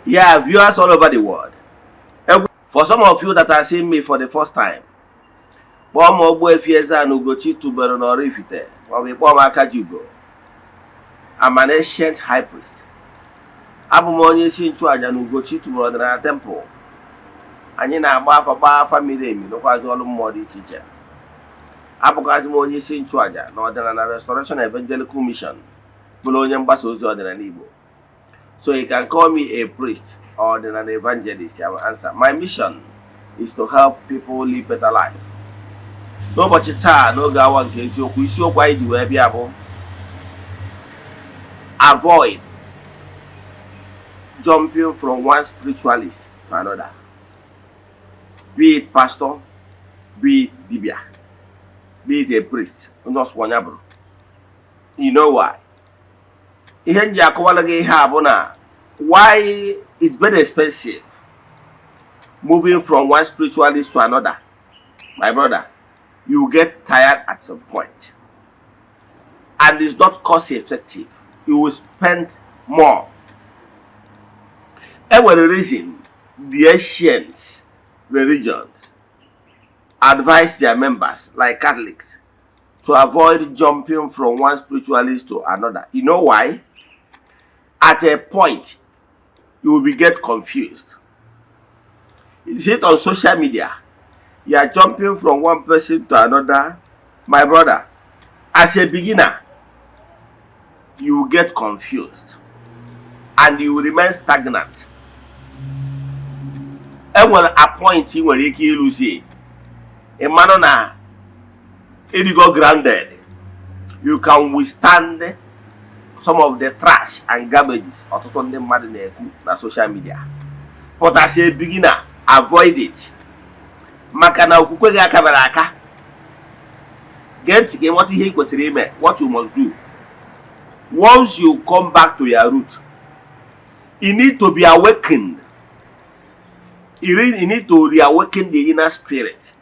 Yeah, viewers all over the world. For some of you that are seeing me for the first time, kpọọ m Ogbuefi Eze-Ana Ugochi tubelu n'Oraifite maọbụ ịkpọọ m Akajiugo. I'm an ancient high priest. Abụ m onye isi nchụaja na Ugochi tubelu ọdịnala temple. Anyị na-agba afa, gbaa afa miri emi, rụkwazị ọrụ mmụọ dị iche iche. Abụkwazị m onye isi nchụaja na Ọdịnala Restoration Evangelical Mission, bụrụ onye mgbasa ozi ọdịnala Igbo. So you can call me a priest or an evangelist. I will answer. My mission is to help people live better life. N'ụbọchị taa, n'oge awa nke eziokwu, isiokwu anyị ji wee bịa bụ "Avoid jumping from one spiritualist to another." Be it pastor, be it dibia, be it a priest, onye ọsụkwa onye bụrụ. You know why? Ihe m ji akọwara gị ihe a bụ na why it's very expensive moving from one spiritualist to another. My brother, you get tired at some point. And it's not cost effective. You will spend more. Enwere reason the ancient religions advise their members, like Catholics, to avoid jumping from one spiritualist to another. You know why? At a point, you will be get confused. You see it on social media. You are jumping from one person to another. My brother, as a beginner, you will get confused and you will remain stagnant. Enwere a point ị nwere ike ịlụzi, ị manụ na ịdịgo grounded, you can withstand some of the trash and garbages ọtụtụ ndị mmadụ na-ekwu na social media. But as a beginner, avoid it, maka na okwukwe gị akabara aka. Gee ntị ka ịghọta ihe ị kwesịrị ime. What you must do once you come back to your root, you need to be awakened. You need to reawaken the inner spirit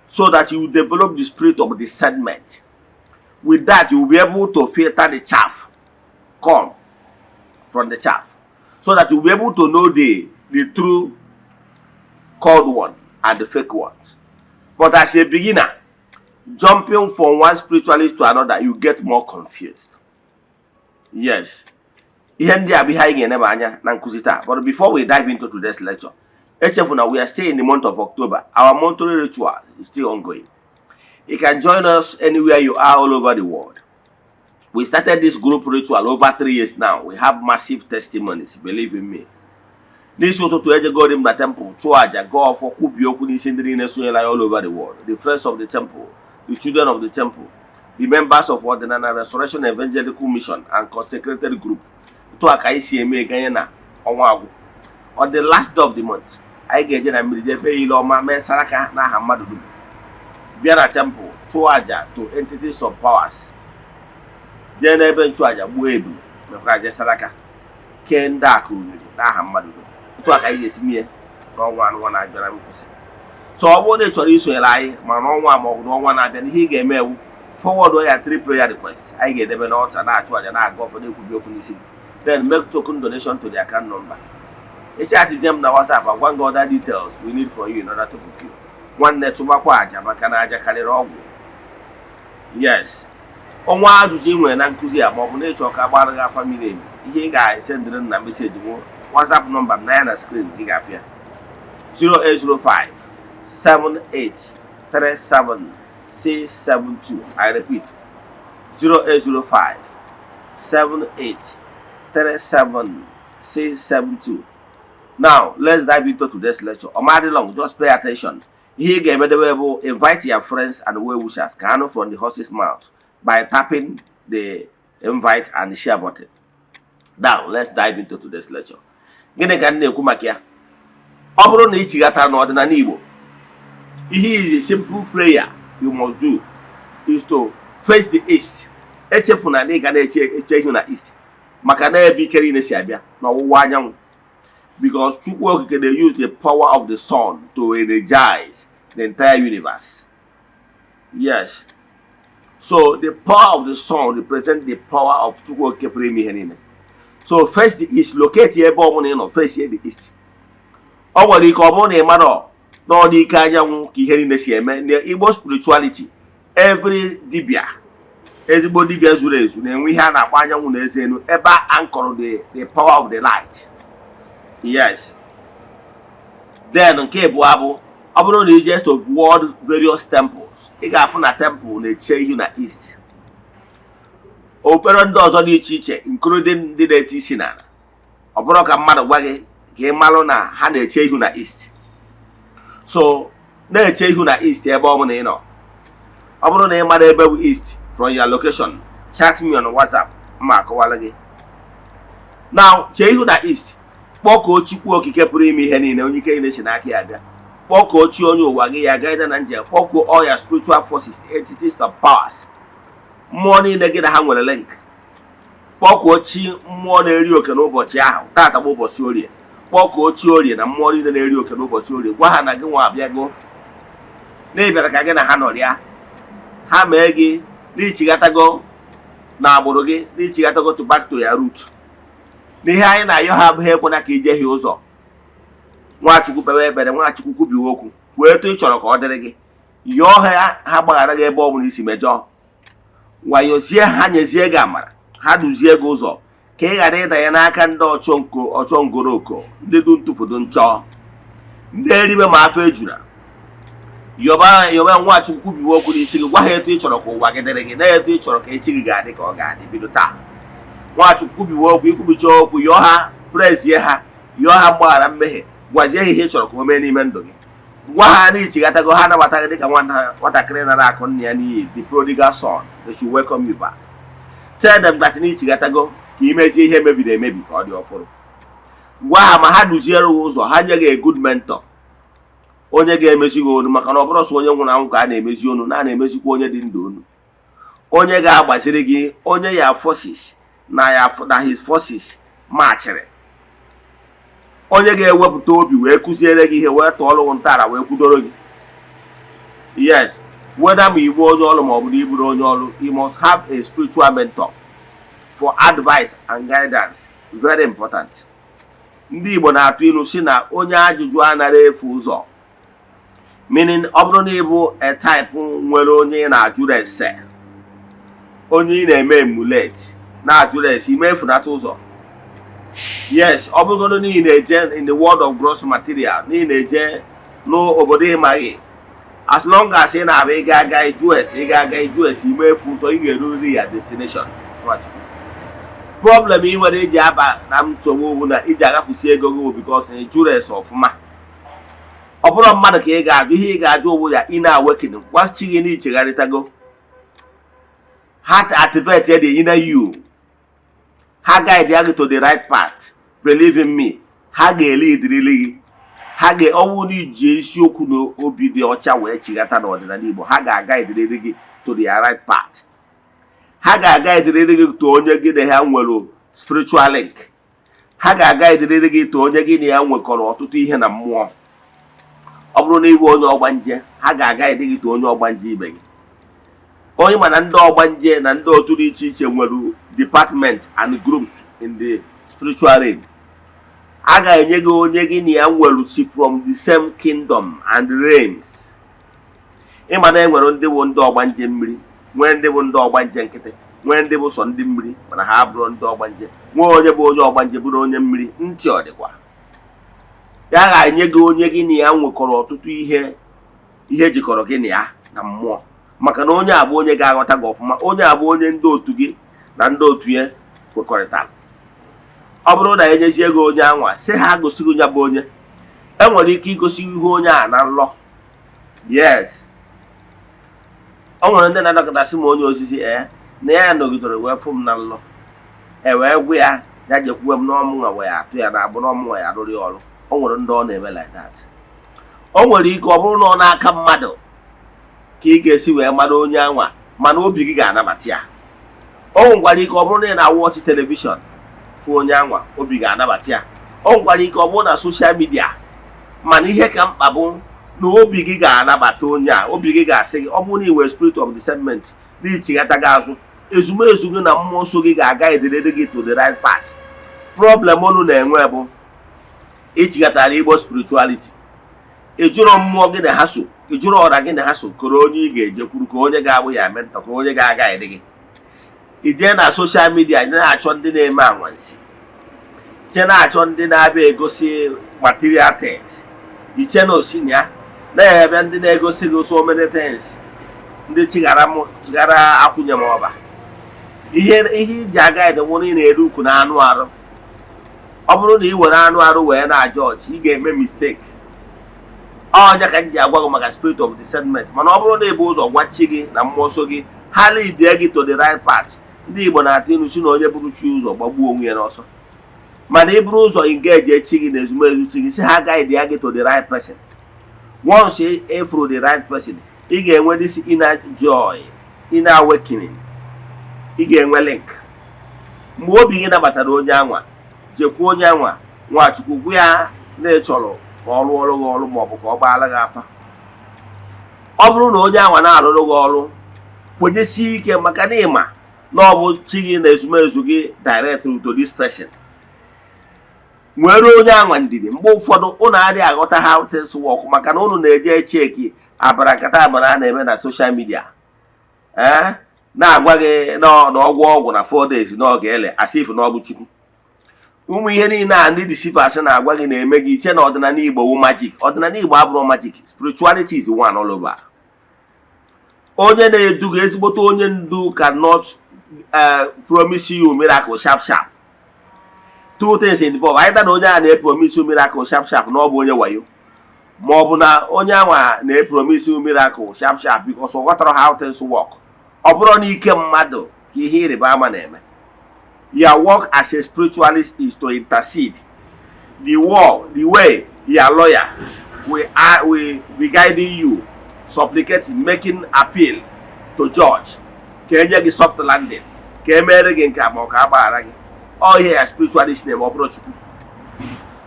so that you develop the spirit of discernment. With that, you will be able to filter the chaff, corn from the chaff, so that you will be able to know the true called one and the fake ones. But as a beginner, jumping from one spiritualist to another, you get more confused. Yes, ihe ndị a bụ ihe anyị ga-eneba anya na nkụzi taa. But before we dive into today's lecture, echefuna, we are still in the month of October. Our monthly ritual is still ongoing. You can join us anywhere you are all over the world. We started this group ritual over 3 years now. We have massive testimonies, believe in me. N'isi ụtụtụ, ejegori m na temple chụọ aja, gọọ ọfọ, kwubie okwu n'isi ndị niile sonyela ya all over the world, the friends of the temple, the children of the temple, the members of Ọdịnala Restoration Evangelical Mission and consecrated group. Otu a ka anyị si eme ganye na ọnwa agwụ. On the last day of the month, anyị ga-eje na mmiri jebe ile ọma, mee saraka n'aha mmadụ dum, bịa na temple chụọ aja to entities of powers, jee n'ebe nchụaja gbuo ebulu, mekwazie saraka, kee ndị akụ oghere n'aha mmadụ dum. Otu a ka anyị ga-esi mie n'ọnwa anụnwa na-abịa na nkwụsị. So ọ bụrụ na ị chọrọ isonyere anyị, ma n'ọnwa ma ọ bụ n'ọnwa na-abịa, n'ihe ị ga-eme ewu forward ya three prayer requests anyị ga-edebe n'ọta, na-achụ aja, na-aga ọfọ, na-ekwubi okwu n'isi gị. Then make token donation to the account number. Ịchatizie m na WhatsApp, agwa gị other details we need for you in order to book you. Nwanne, chụgbakwa aja, maka na aja karịrị ọgwụ. Yes, ọnwa ajụjụ ị nwere na nkụzi a, ma ọ bụ na ịchọ ka agbara gị afa miri emi, ihe ị ga-esendịrị m na message mụ, WhatsApp nọmba m na ya na screen, ị ga-afịa 0805 7837 672. I repeat, 0805 7837 672. Now let's dive into today's lecture. Ọmadị long, just pay attention. Ihe ị ga-emedebe bụ invite your friends and well wishers ka anụ from the horse's mouth by tapping the invite and share button. Now let's dive into today's lecture. Gịnị ka m na-ekwu maka ya? Ọ bụrụ na ị chighatara n'ọdịnala Igbo, ihe is a simple prayer you must do is to face the east. Echefuna na ị ga na-eche eche ihu na east, maka na ebe ike niile si abịa n'ọwụwa anyanwụ, because Chukwu Okike dey use the power of the sun to energize the entire universe. Yes, so the power of the sun represent the power of Chukwu Okike pụrụ ime ihe niile. So face the east. Locate ebe ọbụla ị nọ, face the east. Ọ nwere ike ọ bụrụ na ị mara na ọ dị ike anyanwụ ka ihe niile si eme. Na Igbo spirituality, every dibia, ezigbo dibia zuru ezu, na-enwe ihe a na-akpọ anyanwụ na eze elu, ebe a anchor the power of the light. Yes. Then nke ịbụọ bụ, ọ bụrụ na ije to world various temples, ị ga-afụ na temple na-eche ihu na east. Okpukpere ndị ọzọ dị iche iche, including ndị na-ete isi n'ala, ọ bụrụ ka mmadụ gwa gị ka ị malụ na ha na-eche ihu na east. So na-eche ihu na east ebe ọ bụla ị nọ. Ọ bụrụ na ị mara ebe bụ east from your location, chat me on WhatsApp, mma akọwala gị. Now, chee ihu na east, kpọkuo Chukwu Okike pụrụ ime ihe niile, onye ike niile si n'aka ya bịa. Kpọkuo chi onye ụwa gị, ya guide na njem. Kpọkuo all your spiritual forces, entities of powers, mmụọ niile gị na ha nwere link. Kpọkuo chi mmụọ na-eri oke n'ụbọchị ahụ. Taata bụ ụbọchị Orie. Kpọkuo chi Orie na mmụọ niile na-eri oke n'ụbọchị Orie. Gwa ha na gị nwa abịago, na ị bịara ka gị na ha nọrịa, ha mee gị n'ichighatago na agbụrụ gị, n'ichighatago to back to your root. N'ihe anyị na-ayọ ha abụghị ekwena ka ijehie ụzọ. Nwachukwu, kpewe ekpere. Nwachukwu, kwubiwe okwu wee etu ị chọrọ ka ọ dịrị gị. Yọọ ha, ha gbaghara gị ebe ọ bụla isi mejọọ. Wayozie ha, nyezie gị amara, ha duzie gị ụzọ ka ị ghara ịdanye n'aka ndị ọchọnko, ọchọngoroko, ndị du ntụfudu nchọ, ndị eribe ma afọ ejura. Yọba, yọba Nwachukwu, kwubiwe okwu n'isi gị. Gwa ha etu ị chọrọ ka ụwa gị dịrị gị, na etu ị chọrọ ka echi gị ga-adị ka ọ ga-adị bido taa. Nwachukwu, kwubiwe okwu. Ikwubicha okwu, yọọ ha, prezie ha, yọọ ha mgbaghara mmehie, gwazie ha ihe ị chọrọ ka o mee n'ime ndụ gị. Gwa ha na ichighatago, ha anabata gị dịka nwatakịrị nara akụ nna ya n'iyi, the prodigal son. They should welcome you back. Tell them that na ichighatago ka imezie ihe mebiri emebi ka ọ dị ọfụrụ. Gwa ha ma ha duziere gị ụzọ, ha nye gị a good mentor, onye ga-emezi gị onu, maka na ọ bụrụ sọ onye nwụrụ anwụ ka a na-emezi onu, na a na-emezikwa onye dị ndụ onu, onye ga-agbaziri gị, onye ya forces na ya na his forces machịrị, onye ga-ewepụta obi wee kụziere gị ihe, wee tụọrọ gị ntọala, wee kwudoro gị. Yes, whether ma igbu onye ọrụ ma ọ bụ na iburu onye ọrụ, you must have a spiritual mentor for advice and guidance. Very important. Ndị Igbo na-atụ ilu si na onye ajụjụ anaghị efu ụzọ, meaning ọ bụrụ na ịbụ a type nwere onye ị na-ajụrụ ese, onye ị na-eme emulate, na-ajụrụ ese, ime efunata ụzọ. Yes, ọ bụrụgodo na ị na-eje in the world of gross material, na ị na-eje n'obodo ịmaghị, as long as ị na-abịa, ị ga-aga ịjụ ese, ị ga-aga ịjụ ese, ime efu ụzọ, ị ga-eruriri ya destination. Nwachukwu, problem ị nwere iji aba na nsogbu bụ na iji agafusi ego gị, because ị jụrụ ese ọfụma. Ọ bụrụ mmadụ ka ị ga-ajụ ihe ị ga-ajụ ụbụ ya, ị na-awaken, gwa chi gị na ichegharịtago, ha activate the inner you, ha guide ya gị to the right path. Believe in me, ha ga-elidirili gị. Ha ga ọnwụ na iji isiokwu na obi dị ọcha wee chighata n'ọdịnala Igbo, ha ga-aga ediriri gị to the right path. Ha ga-aga ediriri gị to onye gị na ha nwere spiritual link. Ha ga-aga ediriri gị to onye gị na ya nwekọrọ ọtụtụ ihe na mmụọ. Ọ bụrụ na ịbụ onye ọgbanje, ha ga-aga edi gị to onye ọgbanje ibe gị, onye mana ndị ọgbanje na ndị otu dị iche iche nwere department and groups in the spiritual realm. A ga-enye gị onye gị na ya nwere si from the same kingdom and realms. Ịma na enwere ndị bụ ndị ọgbanje mmiri, nwee ndị bụ ndị ọgbanje nkịtị, nwee ndị bụ sọ ndị mmiri mana ha abụrụ ndị ọgbanje, nwee onye bụ onye ọgbanje bụrụ onye mmiri. Ntị ọ dịkwa ya ga-enye gị onye gị na ya nwekọrọ ọtụtụ ihe, ihe jikọrọ gị na ya na mmụọ, maka na onye a bụ onye ga-aghọta gị ọfụma, onye a bụ onye ndị otu gị na ndị otu ya kwekọrịtara. Ọ bụrụ na enyezie gị onye anwa, sị ha gosi gị ya bụ onye, enwere ike igosi ihe onye a na nlọ. Yes, o nwere ndị na-anọkọtasị m onye ozizi ee na ya nọgidere wee fụ m na nlọ, e wee gwa ya, ya jekwuwe m n'ọmụnwa, wee atụ ya na agbụ n'ọmụnwa, ya arụrụ ya ọrụ. O nwere ndị ọ na-eme like that. O nwere ike ọ bụrụ na ọ n'aka mmadụ ka ị ga-esi wee mara onye anwa, mana obi gị ga-anabata ya. O nwekwara ike ọ bụrụ na ị na-awatch television fụ onye anwa, obi ga-anabata ya. O nwekwara ike ọ bụrụ na social media, mana ihe ka mkpa bụ na obi gị ga-anabata onye a. Obi gị ga-asị gị, ọ bụrụ na ị nwere spirit of discernment na ichighata gị azụ, ezumezu gị na mmụọ nsọ gị ga-aga ederede gị to the right path. Problem unu na-enwe bụ ichigatara Igbo spirituality. Ị jụrụ mmụọ gị na ha so, ị jụrụ ọra gị na ha so, koro onye ị ga-ejekwuru, ka onye ga-abụ ya mentor, ka onye ga-aga ịdị gị. I jee na social media na-achọ ndị na-eme anwansi, jee na-achọ ndị na-abịa egosi material things, iche na osi na ya na-ebe ndị na-egosi gị so many things, ndị chighara m chighara akwụnye m ọba ihe ihe iji aga ede nwụrụ. Ị na-ere ukwu na anụ arụ. Ọ bụrụ na ị were anụ arụ wee na-aja ọchị, ị ga-eme mistake. Ọnya ka m ji agwa gị maka spirit of discernment. Mana ọ bụrụ na ị bụ ụzọ gwa chi gị na mmụọ nsọ gị, ha lead gị to the right path. Ndị Igbo na-atụ ilu si na onye bụrụ chi ụzọ gbagbuo onwe ya n'ọsọ. Mana ị bụrụ ụzọ engage chi gị na ezumezu chi gị, si ha guide ya gị to the right person. Once ị fụrụ the right person, ị ga-enwe this inner joy, inner awakening, ị ga-enwe link. Mgbe obi gị nabatara onye anwa, jekwuo onye anwa, Nwachukwu, gwa ya na ị chọrọ ka ọ rụọrụ gị ọrụ maọbụ ka ọ gbaara gị afa. Ọ bụrụ na onye anwa na-arụrụ gị ọrụ, kwenyesie ike, maka na ịma na ọ bụ chi gị na ezumezu gị direct to this person. Nwere onye anwa ndidi. Mgbe ụfọdụ ụnụ adịghị aghọta how things work, maka na ụnụ na-eje cheki abara nkata abara a na-eme na social media, ee, na-agwa gị na ọgwụ ọgwụ na 4 days na ọ ga-ele, as if na ọ bụ Chukwu. Ụmụ ihe niile a ndị deceivers na-agwa gị na-eme gị iche na ọdịnala Igbo wụ magic. Ọdịnala Igbo abụrụ magic. Spirituality is one all over. Onye na-edu gị, ezigbote onye ndu, cannot promise you miracle sharp sharp. Two things involved: either na onye a na-epromise you miracle sharp sharp na ọ bụ onye wayo, ma ọ bụ na onye anwa na-epromise you miracle sharp sharp because ọ ghọtara how things work. Ọ bụrụ na ike mmadụ ka ihe ịrịba ama na-eme. Your work as a spiritualist is to intercede. The war, the way your lawyer will be guiding you, supplicating, making appeal to judge ka enye gị soft landing, ka e mere gị nke a, ma ọ ka a gbaghara gị. Ọ ihe ya spiritualist na-eme, ọ bụrụ Chukwu.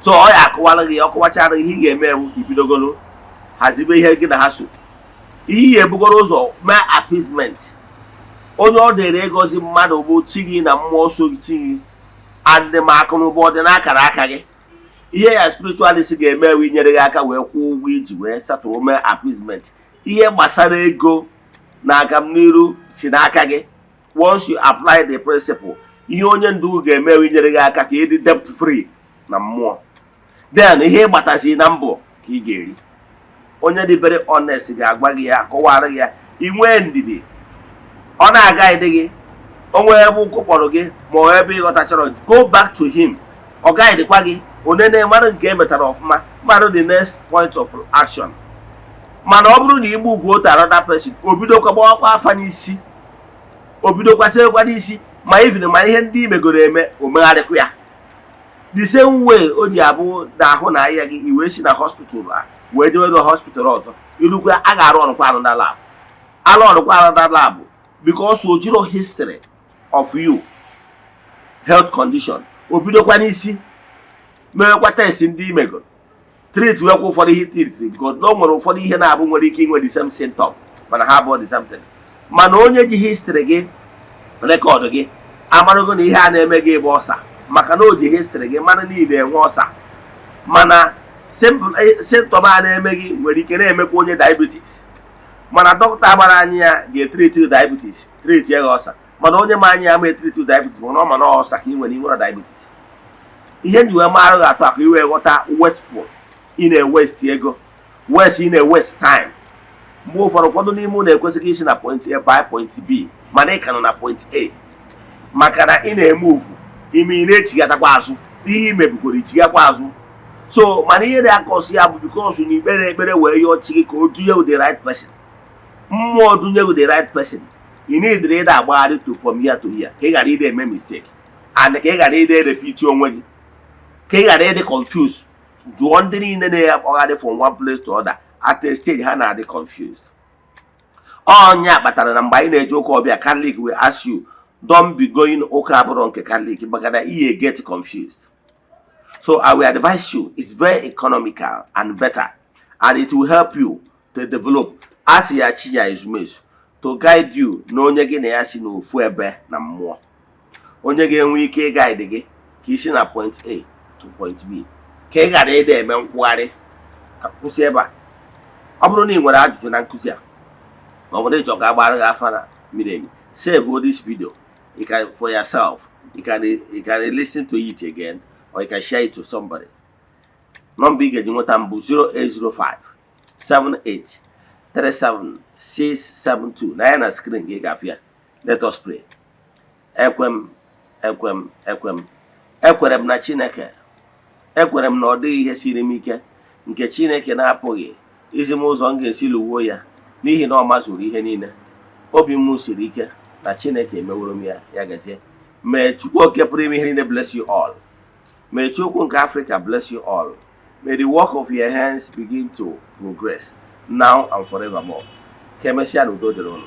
So ọ ya akọwara gị, ọ kọwachara gị ihe ị ga-eme ewu, ibidogolo hazibe ihe gị na ha so. Ihe ị ga-ebugoro ụzọ mee, appeasement. Onye ọ dịrị ịgọzi mmadụ bụ chi gị na mmụọ so gị, chi gị and ma akụ na ụba ọ dị n'akara aka gị. Ihe ya spiritualist ga-eme ewu, inyere gị aka wee kwụọ ụgwọ iji wee satụrụ mee appeasement. Ihe gbasara ego na agamniru si n'aka gị. Once you apply the principle, ihe onye ndu ga-eme ewu, inyere gị aka ka ị dị debt free na mmụọ. Then ihe ịgbatazi na mbọ ka ị ga-eri. Onye dị very honest ga-agwa gị ya, kọwara gị ya. Ị nwee ndidi, ọ na-aga ịdị gị onwe ebe ụkwụ kpọrọ gị, ma ọ ebe ịghọtachọrọ, go back to him, ọ gaghịdịkwa gị onene mmadụ nke emetara ọfụma mmadụ, the next point of action. Mana ọ bụrụ na ị move to another person, o bidokwa gbawakwa afa n'isi, o bidokwa sịkwa n'isi, ma even ma ihe ndị imegoro eme, o megharịkwa ya the same way. O ji abụ na ahụ na ahịa gị, i wee si na hospital a wee jewe na hospital ọzọ, irukwa, a ga-arụ ọrụkwa another lab, alụ ọrụkwa another lab, because o jiro history of you health condition. O bidokwa n'isi mewekwa test ndị imegoro, treat wekwa ụfọdụ ihe treat, because na o nwere ụfọdụ ihe na-abụ nwere ike inwe the same symptom, mana ha abụọ the same thing. Mana onye ji history gị, record gị, amarago na ihe a na-eme gị bụ ulcer, maka na o ji history gị mara niile enwe ulcer. Mana symptom a na-eme gị nwere ike na-emekwa onye diabetes, mana dọkịta gbara anya ya ga-etreat diabetes, treat ya ulcer. Mana onye ma anya ya ma etreat diabetes, mana ọ ma na ulcer ka ị nwere, ị nwere diabetes. Ihe nji wee mara gị atụ akụ, iwee ghọta wasteful ị na-ewaste ego, waste ị na-ewaste time. Mgbe ụfọdụ n'ime ụlọ ekwesịghị isi na point A by point B, mana ị ka nọ na point A, maka na ị na-emove ime, ị na-echigatakwa azụ, ihe imebugoro ichigakwa azụ. So mana ihe na-akọsi ya bụ because na ikpere ekpere wee yọọ chi gị ka o dunye the right person, mmụọ dunye gị the right person. Ị need ịda agbagharị to from here to here, ka ị ghara ịda eme mistake and ka ị ghara ịda repeat onwe gị, ka ị ghara ịdị confused. Jụọ ndị niile na-akpọgharị from one place to other, at a stage ha na-adị confused. Ọnya kpatara na mgbe anyị na-eje ụka ọbịa Catholic, we ask you, don't be going ụka abụrụ nke Catholic, maka na ihe get confused. So I will advise you, it's very economical and better, and it will help you to develop. Asị ya chi ya ezumezu to guide you na onye gị na ya si n'ofu ebe na mmụọ, onye ga-enwe ike ịguide gị. Ka isi na point A to point B, ka ị ghara ịda eme nkwugharị. Ka kwụsị ebe a. Ọ bụrụ na ị nwere ajụjụ na nkụzi a, ma ọ bụ na ịchọ ka agbara gị afa na miri emi, save this video. You can for yourself, you can listen to it again or you can share it to somebody. Nọmba ị ga-eji nweta m bụ 0805 78 37672 na ya na screen gị ga-afụ ya. Let us pray. Ekwe m, ekwe m, ekwe m, ekwere m na Chineke. Ekwere m na ọ dịghị ihe siri m ike nke Chineke na-apụghị izi m ụzọ m ga-esi lụwuo ya, n'ihi na ọ mazuru ihe niile. Obi m siri ike na Chineke emeworo m ya. Ya gazie. May Chukwu oke pụrụ ime ihe niile bless you all. May Chukwu nke Africa bless you all. May the work of your hands begin to progress now and forevermore. Ka emesịa na udo dịrị unu.